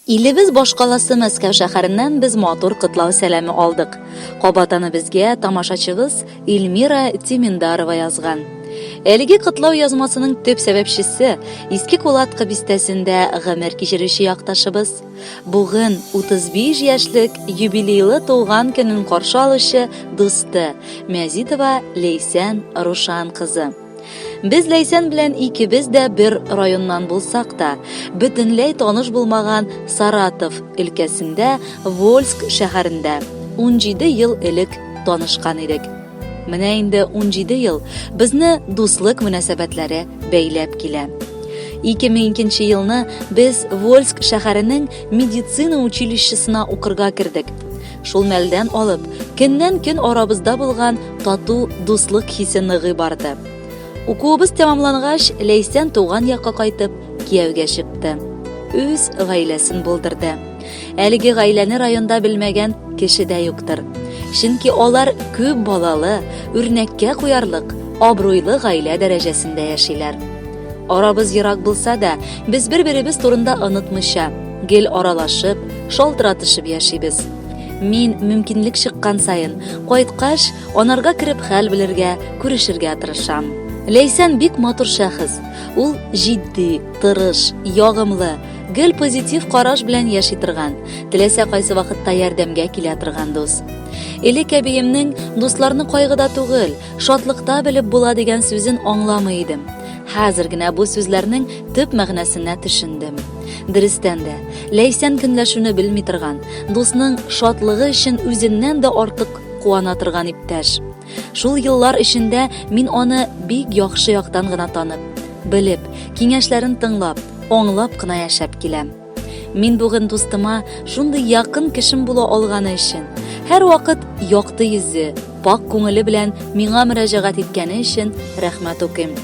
Илебез башкаласы Мәскәү шәһәреннән без матур котлау сәламе алдык. Кабат аны безгә тамашачыбыз Эльмира Тиминдарова язган. Әлеге котлау язмасының төп сәбәпчесе Иске Кулаткы бистәсендә гомер кичерүче якташыбыз, бүген 35 яшьлек юбилейлы туган көнен каршы алучы дусты Мязитова Ләйсән Рушан кызы. Без Ләйсән белән икебез дә бер районнан булсак та, бөтенләй таныш булмаган Саратов өлкәсендә Вольск шәһәрендә 17 ел элек танышкан идек. Менә инде 17 ел безне дуслык мөнәсәбәтләре бәйләп килә. 2002 елны без Вольск шәһәренең медицина училищесына укырга кердек. Шул мәлдән алып, көннән-көн арабызда булган тату дуслык хисе ныгый барды. Укуыбыз тәмамлангач, Ләйсән туган якка кайтып, кияүгә чыкты. Үз гаиләсен булдырды. Әлеге гаиләне районда белмәгән кеше дә юктыр. Чөнки алар күп балалы, үрнәккә куярлык, абруйлы гаилә дәрәҗәсендә яшиләр. Арабыз ерак булса да, без бер-беребез турында онытмыйча, гел аралашып, шалтыратышып яшибез. Мин мөмкинлек чыккан саен, кайткач, анарга кереп хәл белергә, күрешергә тырышам. Ләйсән бик матур шәхес. Ул җитди, тырыш, ягымлы, гел позитив караш белән яши торган, теләсә кайсы вакытта ярдәмгә килә торган дус. Элек әбиемнең дусларны кайгыда түгел, шатлыкта белеп була дигән сүзен аңламый идем. Хәзер генә бу сүзләрнең төп мәгънәсенә төшендем. Дөрестән дә, Ләйсән көнләшүне белми торган, дусның шатлыгы өчен үзеннән дә артык куана торган иптәш. Шул еллар эчендә мин аны бик яхшы яктан гына танып, белеп, киңәшләрен тыңлап, аңлап кына яшәп киләм. Мин бүген дустыма шундый якын кешем була алганы өчен, һәрвакыт якты йөзе, пакь күңеле белән миңа мөрәҗәгать иткәне өчен рәхмәт укыйм.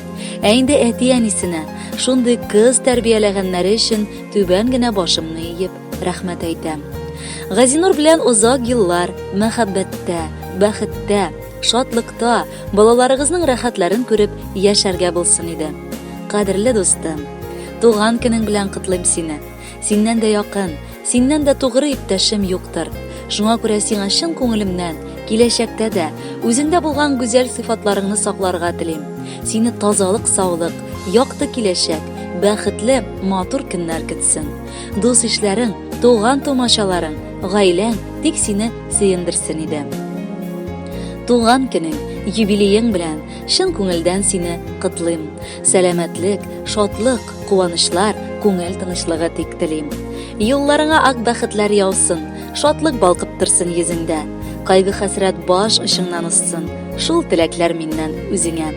Ә инде әти-әнисенә шундый кыз тәрбияләгәннәре өчен түбән генә башымны иеп, рәхмәт әйтәм. Газинур белән озак еллар мәхәббәттә, бәхеттә, шатлыкта, балаларыгызның рәхәтләрен күреп яшәргә булсын иде. Кадерле дустым, туган көнең белән котлыйм сине. Синнән дә якын, синнән дә тугры иптәшем юктыр. Шуңа күрә сиңа чын күңелемнән, киләчәктә дә үзеңдә булган гүзәл сыйфатларыңны сакларга телим. Сине тазалык, саулык, якты киләчәк, бәхетле, матур көннәр көтсен. Дус-ишләрең, туган-тумачаларың, гаиләң тик сине сөендерсен иде. Туган көнең, юбилеең белән чын күңелдән сине котлыйм. Сәламәтлек, шатлык, куанычлар, күңел тынычлыгы тик телим. Юлларыңа ак бәхетләр яусын, шатлык балкып торсын йөзеңдә. Кайгы-хәсрәт баш очыңнан узсын, шул теләкләр миннән үзеңә.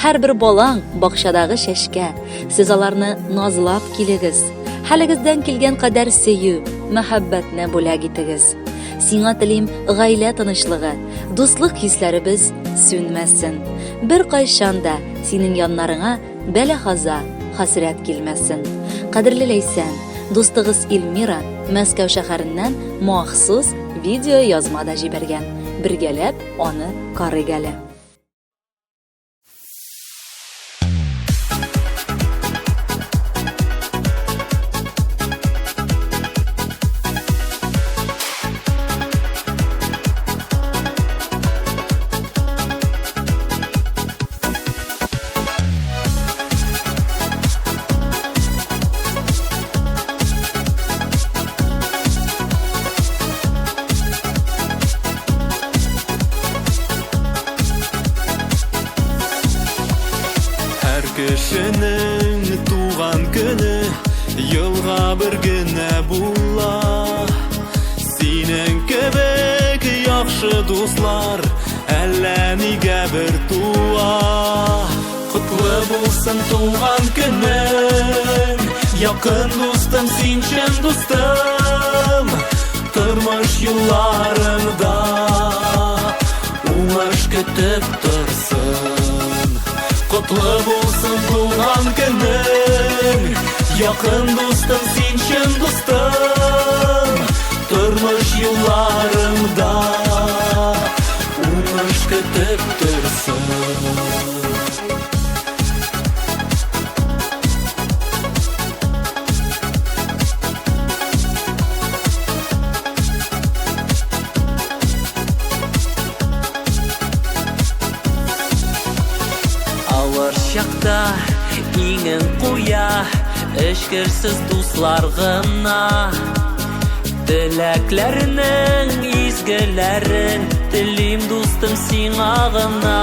Һәрбер балаң бакчадагы чәчкә, сез аларны назлап килегез. Хәлегездән килгән кадәр сөю, мәхәббәтне бүләк итегез. Сиңа телим гаилә тынычлыгы, дуслык хисләребез сүнмәсен. Беркайчан да синең яннарыңа бәла-каза, хәсрәт килмәсен. Кадерле Ләйсән, дустыгыз Эльмира Мәскәү шәһәреннән махсус видео язма да җибәргән. Бергәләп аны карыйк әле. Һәр кешенең туган көне елга бер генә була. Синең кебек яхшы дуслар әллә нигә бер туа. Котлы булсын туган көнең, якын дустым, син чын дустым. Тормыш юлларыңда уңыш көтеп торсын. Котлы булсын туган көнең, якын дустым, син чын дустым. Тормыш юлларыңда уңыш көтеп торсын. Тормышта иңен куя эчкерсез дуслар гына. Теләкләрнең изгеләрен телим, дустым, сиңа гына.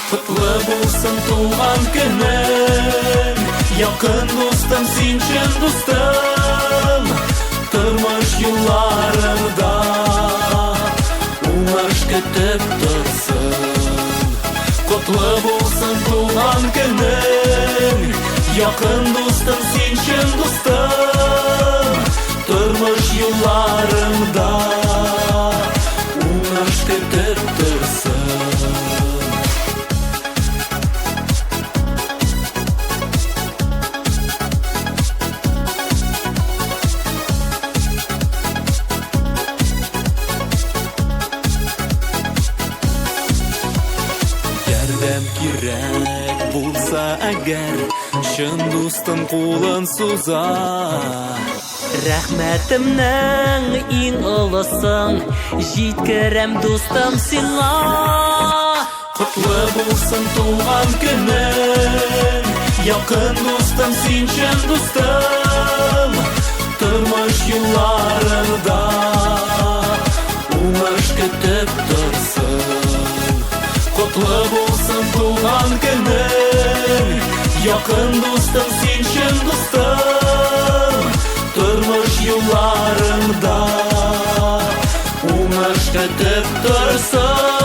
Котлы булсын туган көнең, якын дустым, син чын дустым. Тормыш юлларыңда уңыш көтеп торсын. Котлы булсын туган көнең, якын дустым, син чын дустым. Тормыш юлларыңда уңыш көтеп торсын. Ярдәм кирәк булса әгәр, чын дустым кулын суза. Рәхмәтемнең иң олысын җиткерәм, дустым, сиңа. Котлы булсын туган көнең, якын дустым, син чын дустым. Тормыш юлларыңда уңыш көтеп торсын. Котлы булсын туган көнең, якын дустым, син чын дустым. Тормыш юлларыңда уңыш көтеп торсын.